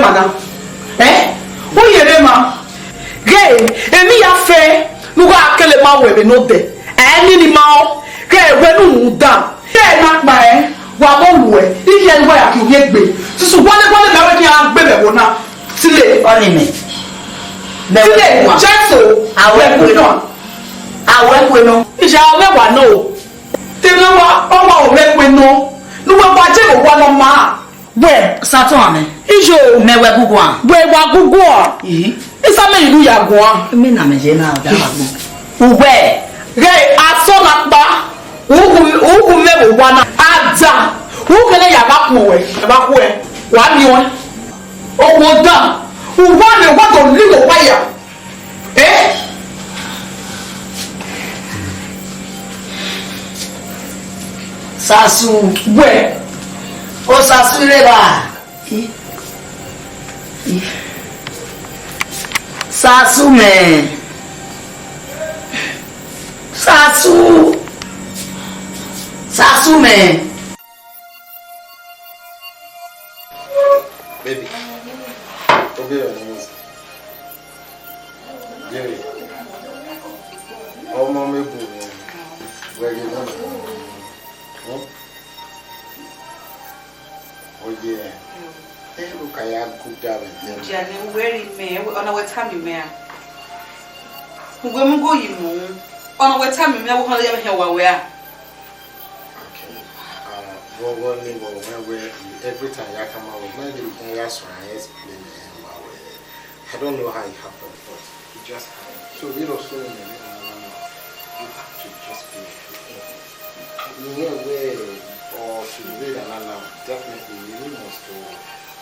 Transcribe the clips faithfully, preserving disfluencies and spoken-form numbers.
Mana, eh? U ye rre ma. Ghe, emwi ya fẹ ne u gha kele ma wẹ vbe nodẹ. Ẹ ni ni ma ọ. Ghe, wẹ ne u dan. Ghe na kpa ẹ, wa bọ luẹ. Iye wa ya ki ye gbe. Susu wale wale na wẹ ki a gbe vbe wo na. Sile. Ọni mẹ. Sile, Jesu. Awẹ kue nọ. Awẹ kue nọ. Ìyá ọmọ wa nọ. Tẹmẹ wa, ọmọ ọmọ kue nọ. Ne uwẹ wa je vbe owa nọ ma. Wẹ, Satan amẹ. Iyo. Mẹ wẹ guguan. Wẹ wa guguan. Ii. Isa mẹ ilu ya guan. Mẹ na mẹ ye na da wa gu. Uwẹ. Ghe asọ na kpa. Ugu, ugu mẹ vbe owa na. Ada. Ugu ne ya ba ku wẹ. Ya ba ku ẹ. Wa mi wọn. Owo dan. Uwa mẹ wa do li wo wa ya. Eh? Sasu. Wẹ. O Sasu rre ba. I, i. Sasu mẹ. Sasu. Sasu mẹ. Baby, oge rẹ ọmọ sẹ. Jerry, ọmọ mẹ bu mwẹ, wẹ ghe nọ. Hmm? Oye, ẹ, u ka ya guda vbe ẹdẹ. Mudia ne uwẹ rhie mẹ, ọna wẹ tama mẹ a? Uwẹ mu ghe oyi mu, ọna wẹ tama mẹ, wẹ họn ya vbe họn wa wẹ a? Okay. Uh, vbọ vbọ ni vbọ wẹ wẹ every time ya khama wẹ, maybe I ya sọ explain ẹ ma wẹ. I don't know how it happened, but it just happened. So we don't so many, you have to just be a free agent. You know where or to be an alarm, definitely you must to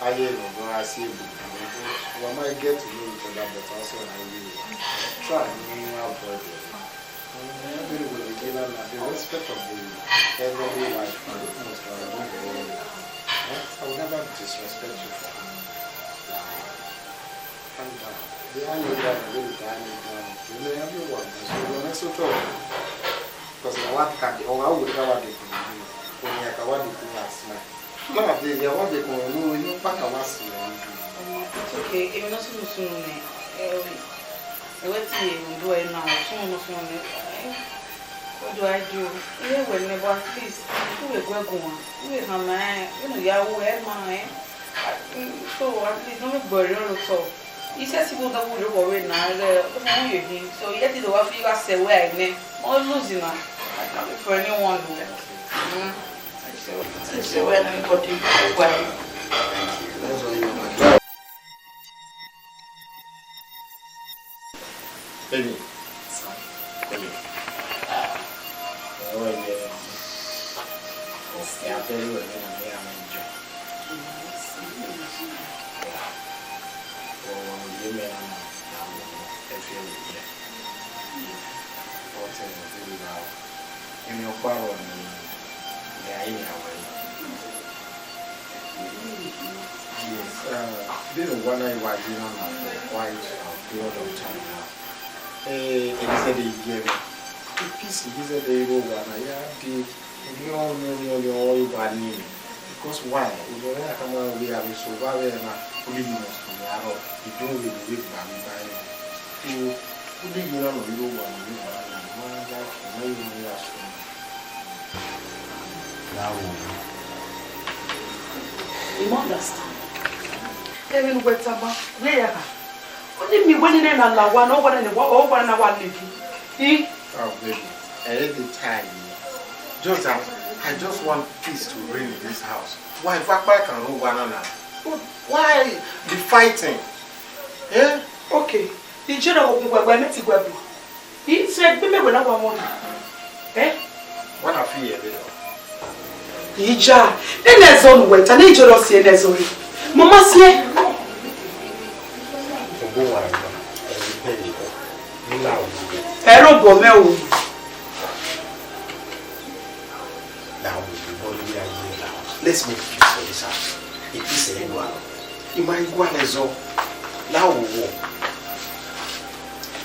hire no go as a book. But we might get to know each other, but also I will try to avoid it. Everybody give am the respect of the elderly wife and utmost for the woman. Eh? I will never disrespect you for her. Calm down. The hand you down, the way you hand you down. You may have your work, so you are not so tall. Because I want to, or I would have a day for you. When you have a day for last night. Nowadays, I want to go no, you pack a was. It's okay. Èmi náà sùn sùn ni. Eh, wetin you do now? Sùn no sùn ni. Eh, what do I do? Yeah, well, but at least we go go on. We have my, you know, ya we have my. So at least no me worry all so. He says he will not worry na. So yet he don't feel us away. All losing. I can't be for anyone. Mm. Baby, baby. Ah, oh, yeah. Oh, yeah, I tell you, I'm enjoy. Yeah. Oh, yeah, man, I'm, I'm, I feel it, yeah. What else is it now? Emwi ọkpa rrọọ ne I ya rinmwian wẹ. Yes, uh, vbene owa na wa ye na na for quite a period of time now. Eh, ẹghẹ zẹdẹ ye mwẹ. Peace, ẹghẹ zẹdẹ rre owa na ya dee, emwi ọnrẹn ọnrẹn ọnrẹn ọnrẹn wa ni. Because why? Unu mwẹ na khama wẹ avbe eso vbe avbe na, only you must be arọ, I don't really wait by me by you. So, only you na no you wa no you wa na, ma like, ma you no ya so. Now, you understand. Kevin weta ba, where ya? Only me when you na la wa, no one na wa, oh, one na wa live. Eh? Oh, baby, every time. Just that I just want peace to reign in this house. Why Fakpa can rule one another? Why the fighting? Eh? Okay. Ijiro wo kun wẹwẹ mẹ ti wẹ bu. I se gbe me wẹ na wa mo. Eh? What I feel here, baby. Ija, ene zọ nu wẹ ta ne ijoro si ene zọ re. Mo ma si e. Obo wa ni, e pe ni. Ni la o. Ẹ ro bọ mẹ o. Let's make peace for this house. If peace ain't go out, you might go and so. Now we walk.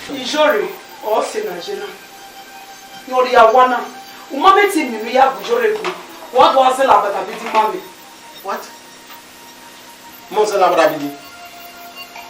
Ijore, o se na jena. Yori awana. Uma me ti mi ya bu Ijore ku. Wa do aze la bata bi di mami. What? Mo se la bata bi di.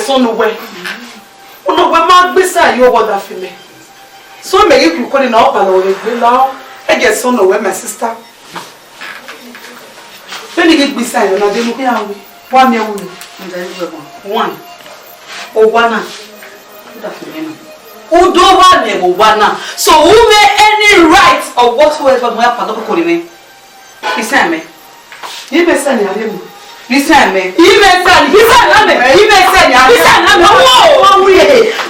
ẹsọn ne uwẹ. Unu wẹ ma gbe isan ye owa ọdafẹn mẹ. So mẹ ghi kruko ni na ọkpa lọ vbe gbe la, ẹgẹ ẹsọn ne uwẹ, my sister. Vbene I ghi gbe isan ye na, de ne u khian ru? Wa miẹn wu. One. Owa na. Ọdafẹn mẹ na. U do wa miẹn vbe owa na. So u mwẹ any right or whatsoever mu ya padọ koko ni mwẹ. Isan mẹ. Imẹ sẹ ne a rre mu. Isan mẹ. Imẹ sẹ ne. Isan mẹ. Imẹ sẹ ne a rre. Isan mẹ. Wo.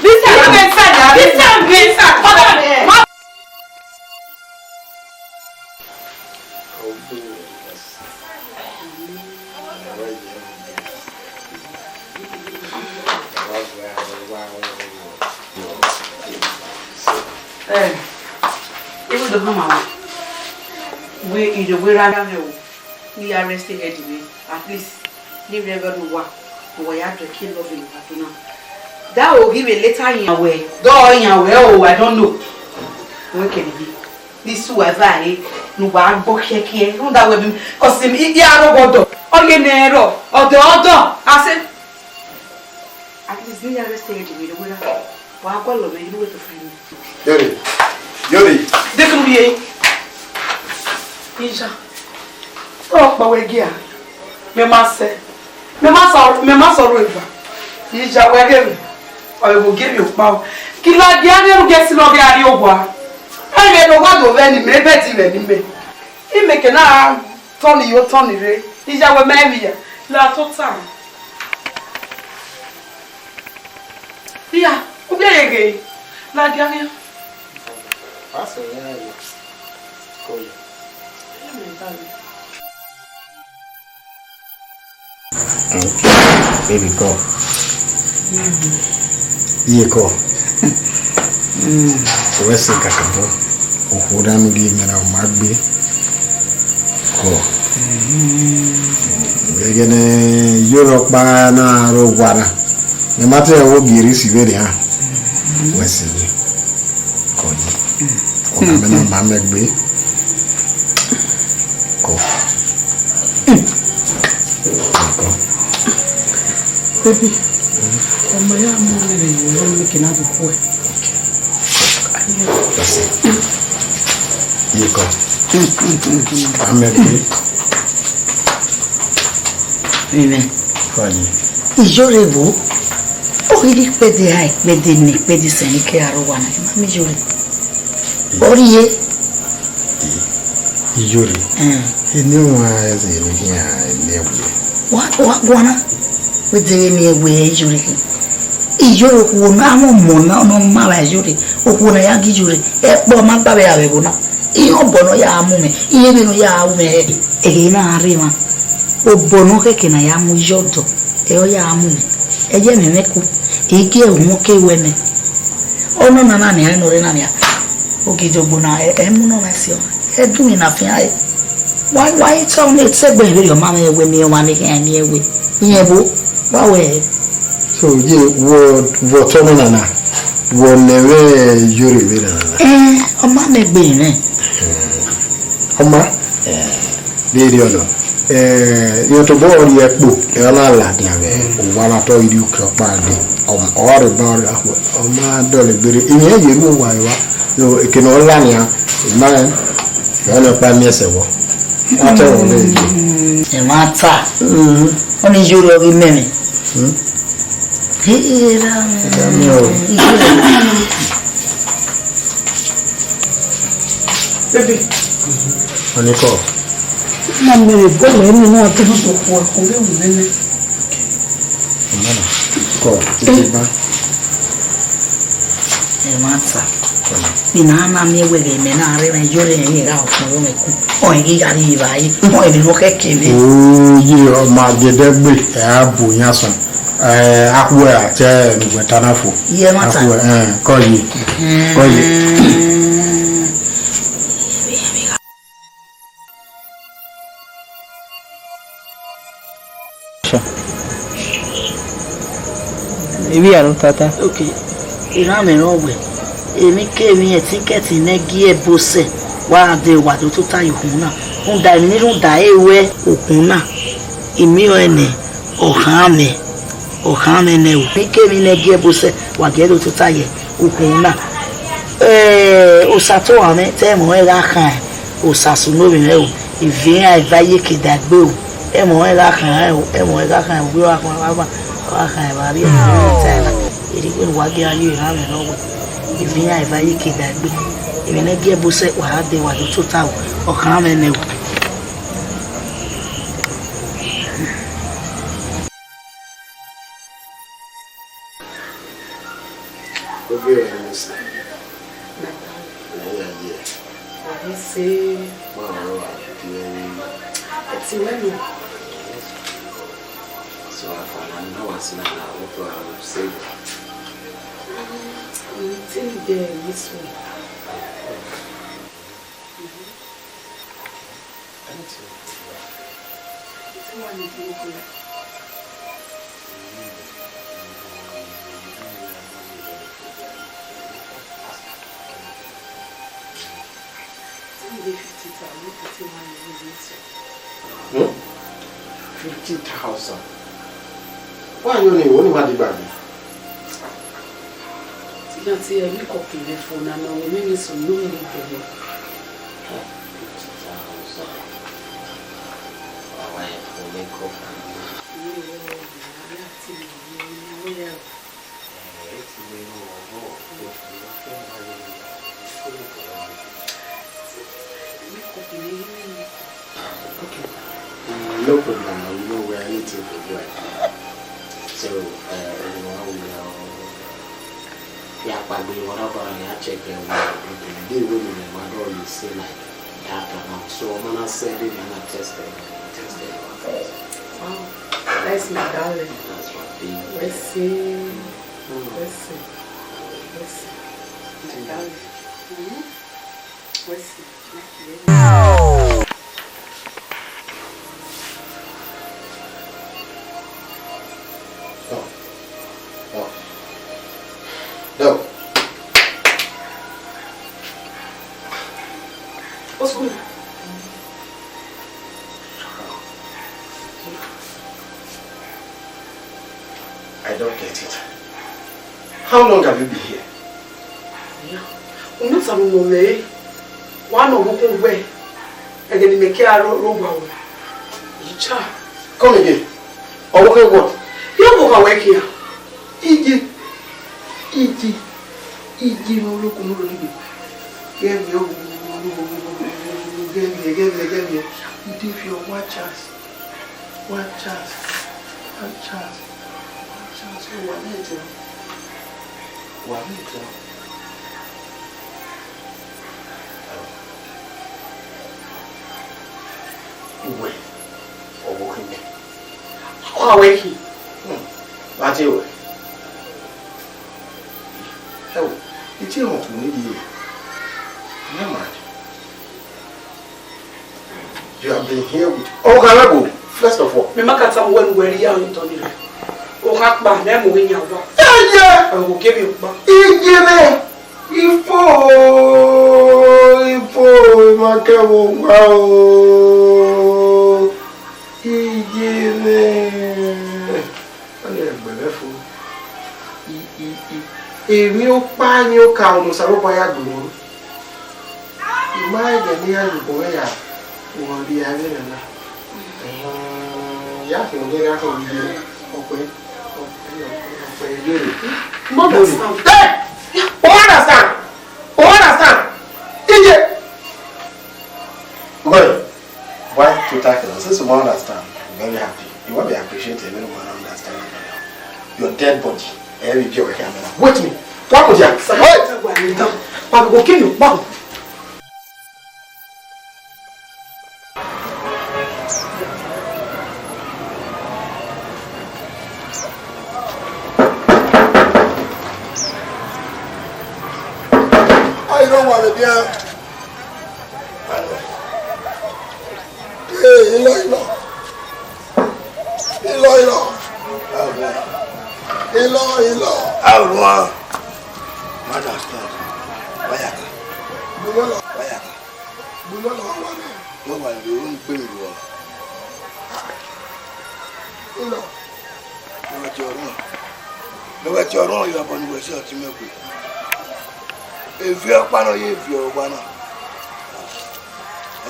Isan mẹ. Isan mẹ. Isan mẹ. Eh, even though mama, we, you know, we ran away, we arrested head away. At least, ni rẹ vẹ ne uwa, ne uwa ya do ẹki love ne uwa do na. That will give a later yan wẹ. Do yan wẹ o, I don't know. We can be. This who ever I, ne uwa gbọ khiẹkhiẹ. Rhunmwuda wẹ bi, cause him, I, I aro wẹ ọdọ. Ọ ye nẹ ẹrọ, ọdọ, ọdọ. I say, at least, ni ya arrested head away, ne uwa ra. Wa gualọ mwẹ, you know where to find me. Yori, Yori. Dekun ye. Ija. Ọ kpa wẹ gia. Mẹ ma sẹ. Mẹ ma sọ, mẹ ma sọ ro eva. Ija wẹ ghe mẹ. Ọ vbe gie mẹ okpa o. Kila gia ne ru gesi lọ ghe a rrie owa. Ẹghẹ ne owa do vẹ ni mẹ, bẹdi vẹ ni mẹ. Imẹ ke na tọn ni yo tọn ni rre. Ija wẹ ma emwi ya. La tota. Iya, u bẹghe ghe, ladian khian. Pastor, yeah, yeah. Go, yeah. Baby, go. Iye kọ. Wẹ sẹ kakabọ, okhuo da nu rhie mẹ na, ọ ma gbe. Kọ. Ẹghẹ ne Yori ọkpa na ro owa na, mẹ ma te wo gie rhie si vberriọ, wẹ sẹ vbe. Kọ yi. Ọna mẹ na ma mẹ gbe. Kọ. Kọ. Baby, ọmọ ya mu mẹ vbe yo, make na do khuẹ. That's it. Ye kọ. Amen. Amen. Fine. Iyore vbo? Ọ ghi rre ikpẹdẹ a, ikpẹdẹ ne, ikpẹdẹ sẹ ne I ke aro owa na, I ma miẹn Iyore. Ọ rrie. Iyore. Mm. Eni ọmwa ẹzẹ ne I khian miẹn wẹ. Wa, wa guan na. Wẹ deghẹ miẹn wẹ Iyore khin. Iyore okhuo na, amwẹ ọmọ na, ne ọ ma vba Iyore. Okhuo na ya gie Iyore. Ẹkpọ ma gba vbe ra vbe ẹvbo na. Iran obọ ne ọ ya mu mwẹ, iran vbene ọ ya ru mwẹ hẹ. Ẹghẹ na rre emwa. Obọ ne ọ khẹke na ya mu iye ọdọ, ẹ ọ ya mu mwẹ. Ẹ ye mwẹ mwẹ ku, I gie ẹre uhunmwu ke wẹ mẹ. Ọnọna na nian, nọ rre na nian. Ogidogbo na, ẹ, ẹ mu nọ mwa ẹse ọmwa. Ẹ dun mwẹ na fian re. Wa, wa i tọ ne te egbe vberriọ ma mwẹ wẹ ne ọmwa ne khian miẹn wẹ. Iẹn vbo, wa wẹ. So, ye, wọ, wọ tọ nọ nana, wọ nẹ mwẹ yore vbe nana. Ẹ, ọ ma mẹ gbe mwẹ. Ọ ma? Ẹ, vberriọ nọ. Eh, irẹn tobọ rhie ẹkpo, ẹ na ladian vbe owa na tọ irhi uki ọkpa dee. Ọ, ọ gha rre ba ọre akhuẹ, ọ ma dọlegbe rre. Emwi ẹre ye ru owa evba, no, eke ne ọ la nian, ima rẹn, ẹ ọnii ọkpa miẹn sẹ vbọ. A tọ ẹre vbe. Ẹmwata. Mm. Ọnii yọrọ ghi mẹ mwẹ. Mm. He, he, ra, Ẹ da miẹn o. Baby. Ọnii kọ. Ma mẹ vbe bọlọ ẹmwẹ na te ma to khuẹ, ọ vbe wu nene. Kọ, titi ba. Ẹmwata. Ina na miẹn wẹ ghe mẹ na rre mwẹ yọrọ ẹre gha ọkpọn mwẹ ku. Ọ ghi gha rri evbare, ọ emwi ne ọ khẹke mwẹ. Oye, ọ ma gẹdẹgbe, ẹ a bu yan sọn. Ẹ, akhuẹ a te ne uwẹ ta na fo. Iye ẹmwata. Akhuẹ, ẹ, kọ ye. Kọ ye. Sure. Ivbi aro tata. Okay. Iran mẹ rọ wẹ, emwi kemwi ẹtin kẹtin ne gie ẹbosẹ, wa de wa do tota ye okhuo na. Rhunmwuda emwi ni rhunmwuda ẹre wẹ okhuo na, I miẹn ọnrẹn nẹ, ọ khan mwẹ, ọ khan mwẹ nẹ o. Emwi kemwi ne gie ẹbosẹ, wa gie do tota ye okhuo na. Eh, osa to wa mwẹ, te ẹmwẹ ọnrẹn gha khan, osa sunu ovbi mwẹ o. Ivbi iran eva ye ke da egbe o. Ẹmwẹ ọnrẹn gha khan o, ẹmwẹ ọnrẹn gha khan, ovbi ọre gha khan, ọ gha khan evba rrie ta na. Erriọ wẹ ne uwa ghi gha ye erhan mwẹ nọ wẹ, ivbi iran eva ye ke da egbe. Emwi ne gie ẹbosẹ, wa gha de wa do tota o, ọ khan mwẹ nẹ o. Oge rẹ ne sa. Na ya ye. Wa ghi se. Ma rọ wa di ẹre. Ẹ ti wẹ nọ. So, afa na, na wa si na na, o to a se. Mm, ti ni de ni so. Hmm? Fifty thousand. Why you only one money back? Tina ti ẹ mi kọki vbe fo na, na wẹ mimi sunu mi bẹghe. Fifty thousand. Wa wa ẹ fo mi kọki. Okay. Mm, no problem. We know where anything for go. So, uh, you know, we are, yeah, but we wanna go and check the world. The day we will never go, you say, like, that amount. So, I'm gonna send it and I test it. Test it. Wow. That's my darling. That's my baby. Let's see. Mm. Let's see. Let's see. My darling. Mm-hmm. Let's see. Oh. Oh. No. What's going on? I don't get it. How long have you been here? Unu tama mwẹ, wa nọ vbe ukun wẹ, ẹghẹ ne imẹ ke a ro ro wa wẹ. Icha. Come again. Ọvbokhan what? Iye ọvbokhan wẹ khian. Iye, iye, iye ne ọ rokun ne ọ rhie. Ghẹ miẹn o, ghẹ miẹn, ghẹ miẹn, ghẹ miẹn. Ude fi ọ one chance. One chance. One chance. One chance. Wa mwẹ ẹdẹ. Wa mwẹ ẹdẹ. Uwẹ, ọvbokhan mẹ. Ọ wẹ khin. Hmm. Vbe a tie ruẹ? Ẹ wo, I tie họn kunu ye. Mad. You have been here with Ogalabo, first of all. Mẹ ma ka tama uwẹ ne uwẹ rhie aro ne otọ ni rre. Okha kpa, mẹ mu uwẹ yan owa. Eye! Aro ke vbe ọkpa. Iye mẹ! Ifo! Ifo! Ma kẹ vbe owa o! Iye mẹ! Ọnii ẹgbẹe mwẹ fo. I, i, i, emwi ọkpa, emwi ọka ne Osanobua ya gbe mwẹ. I ma rẹn ẹghẹ ne iran ye obọ mwẹ ya, vbe ọ rhie ẹre nana. Ehẹn, ya khian ghe, ya khian ghe, ọkpẹ, ọkpẹ, ọkpẹ, ọkpẹ, ye. You understand? Hey! You understand? You understand? Iye! Boy, why to tackle? Since you understand, I'm very happy. You won't be appreciated when you understand your dead body. Every pure camera. Wait me. What would you? Wait! Why we go kill you? Wow. I don't want to be a Ee, ilọ, ilọ. Ilọ, ilọ. Ilọ, ilọ. Awa. Madam Stone. Wayaka. Gbọmọlọ. Wayaka. Gbọmọlọ wa wẹ. Wọ́n wà ní orí ń pè mí wọ. Ilọ. Lọ́wọ́ ti ọ̀run. Lọ́wọ́ ti ọ̀run, ìwà bọ̀ ni wẹ̀ sí ọtí mẹ́kù. Èvi ọkpa nọ ye èvi ọgba nọ.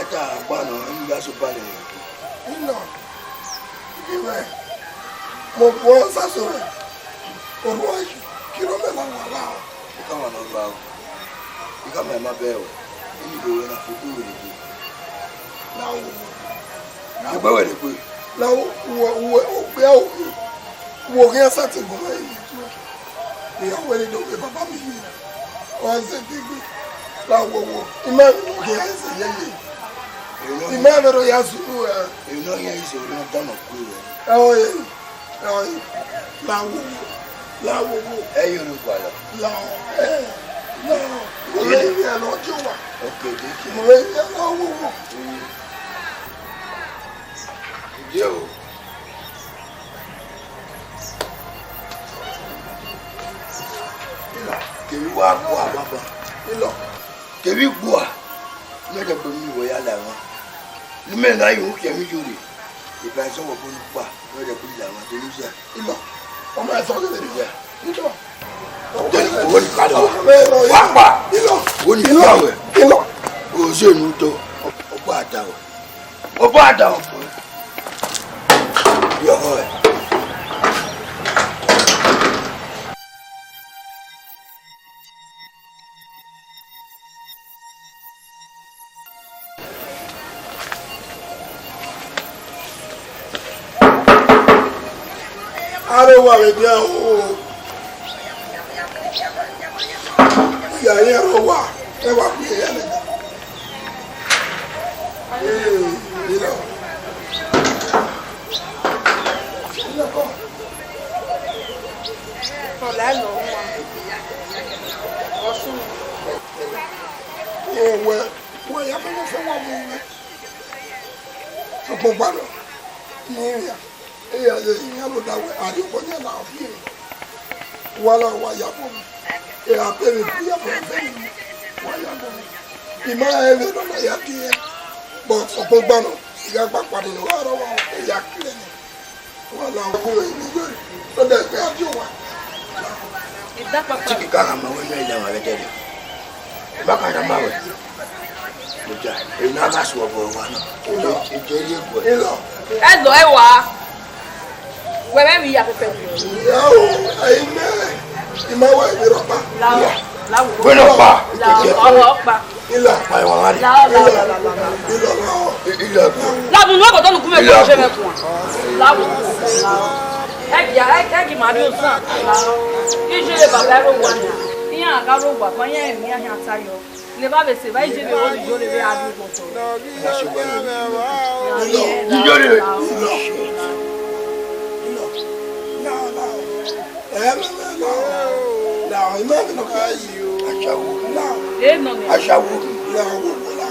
Ẹta ọgba nọ, ẹni ya so balẹ̀. Ilọ, ìwẹ̀, mo bu ọ sásọ rẹ̀. Orúkọ yìí, kí ló mẹ́ta wà láà? Ika ma nọ gba o. Ika ma ma bẹ o. Ini do wẹ na foto wẹ de. Na wo. Egbe wẹ de kue. Na wo, wo, wo, okpia wo. Wo ghi asa te gọmọ yi. Ìyàwó ẹni ló gbé bàbá mi yìí. Wọ́n á ṣe ti gbé. Láwọ̀wọ̀. Ìmọ̀ ẹ̀rọ kì í ṣe yẹyẹ. Ìmọ̀ ẹ̀rọ ya sùúrù ẹ̀. Èyí náà yẹn ìṣòro náà dáná kú rẹ̀. Ẹ ọ yẹ. Ẹ ọ yẹ. Láwọ̀wọ̀. Láwọ̀wọ̀. Ẹ yóò ló gbà lọ. Láwọ̀. Ẹ. Láwọ̀. Mo lè rí ẹ lọ́jọ́ wa. Ok, thank you. Mo lè rí ẹ láwọ̀wọ̀. Ìdí o. Ilọ, kevbe wa gbua baba. Ilọ, kevbe gbua. Mẹ dẹ gbe mi wẹ ya la ẹmwa. Ne imẹ na yu kẹ mi yore. Ibrahim sọ wọ bọ nu kpa. Mẹ dẹ gbe la ẹmwa de ni ya. Ilọ, ọmọ ẹ sọ gẹgẹ ni ya. Ilọ. Owó ni padà wá. Wá pa. Ilọ. Owó ni padà wẹ̀. Ilọ. O ṣe nu tó. Ọgbà àdàwọ̀. Ọgbà àdàwọ̀. Yọ̀wọ̀ ẹ̀. Aro wa vbe dia o. Iya ye aro wa, ẹ wa ku ye ya lẹ. Ee, ilọ. Ilọ kọ. Ọla ẹ lọ wa. Ọsun. Owẹ, wẹ ya fẹ fẹ wa mu wẹ. Sokpan ọgba nọ, ne I ria, eya ye iran rhunmwuda wẹ, a rhie obọ yan na ọ viẹ. Wa la wa ya bọ mwẹ, e a bẹghe bu ya bọ mwẹ, wa ya bọ mwẹ. I ma rẹn vbene ọ na ya die, but sokpan ọgba nọ, I gha gba kpa nene ọ gha rrọọ, e ya kire nẹ. Wa la ọgua mwẹ, I ni yọ, ọ dẹ gbe a die owa. Tiki ka gha ma wẹ ne I ya wa vbe ẹdẹrriọ. Ba ka ya ma wẹ. Mudia, ena gha suọ vbe owa na. Eje ye guẹ. Ẹ lọ ẹ wa. Wẹ mẹ vbe ya pẹpẹ. Yao, ayi mẹ. I ma wa emi rhọkpa. Lao, lao. Wẹ nọ kpa. Lao, ọkpa. Ilọ. Kpa ẹwa gha rre. Lao, lao, lao, lao, lao. Ilọ, lao. Ilọ. Lao, mu nu obodo nu gu mẹ kua, je mẹ kua. Lao. Ẹ gia, ẹ, ẹ gi ma rrie ozan. Lao. Iye baba ro wa. Iran gha ro wa, ma iran emwi iran khian ta yọ. Ne evba vbe sẹ evba, iye vbe ro ni yo ne evba a rrie obọ otọ. Iye rre. Lao, lao. Ẹ, lao, lao. Lao, ima vbe nọ ka yi o. Asawo. Lao. Ẹ nọ ni. Asawo. La wo wo la.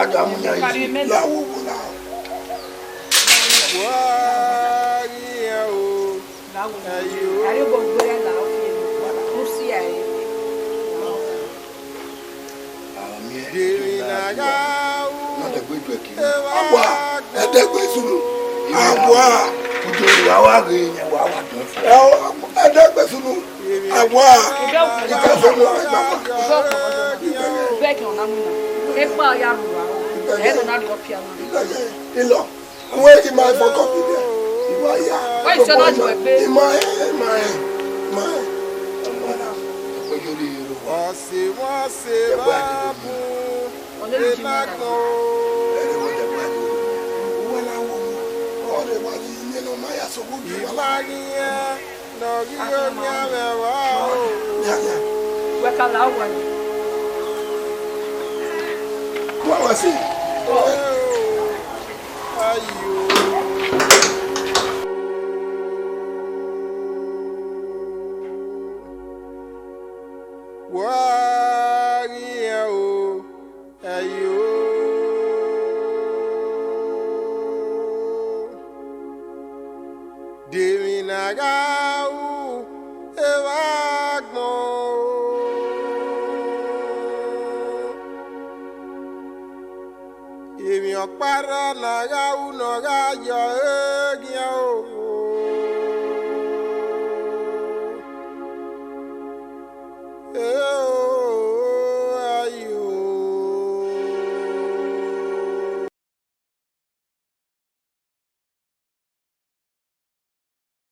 Ada mu yan yi. La wo wo la. Wa ghi yan o. Ayo. Ayo, gbogbo ẹ la ọ fi emu. Mu si a ẹ. Amien. Demi na gha ru. Na dẹgbe ju ẹki. Awa, ẹdẹgbe sunu. Awa. Ujo wa wa ghe yẹn wa wa dọn. Ẹ o, ẹdẹgbe sunu. Awa. Ika sunu wa gba. Bẹgẹ ọna mu na. Ekpa ya ru wa. Ẹ nọ na ru ọpia na. Ilọ. Wẹ ima fọkọ bi dẹ. Ima ya. Wẹ iṣẹ na ju ẹgbe. Ima ẹ, ima ẹ, ima ẹ. Ọmọ na, ẹgbẹ yọrọ yọrọ wa. Ọse wọn se ẹgbẹ wa bu. Ọlẹ ló jí mi rà. Ẹrẹ wọn dẹgbẹ yọrọ. Uwẹ na wo. Ọrẹ wa yi, iye ne ọ ma ya sọ wo bi wa. Ima ghi ẹ, ne ọ ghi yo miẹn mwẹ wa o. Ya, ya. Wẹ ka la wa. Wa wa si. Ayo. Wa ghi yan o, ayo. Demi na gha ru evba agbọn. Emwi ọkpa rrọọ na gha ru ne ọ gha yọ ẹre.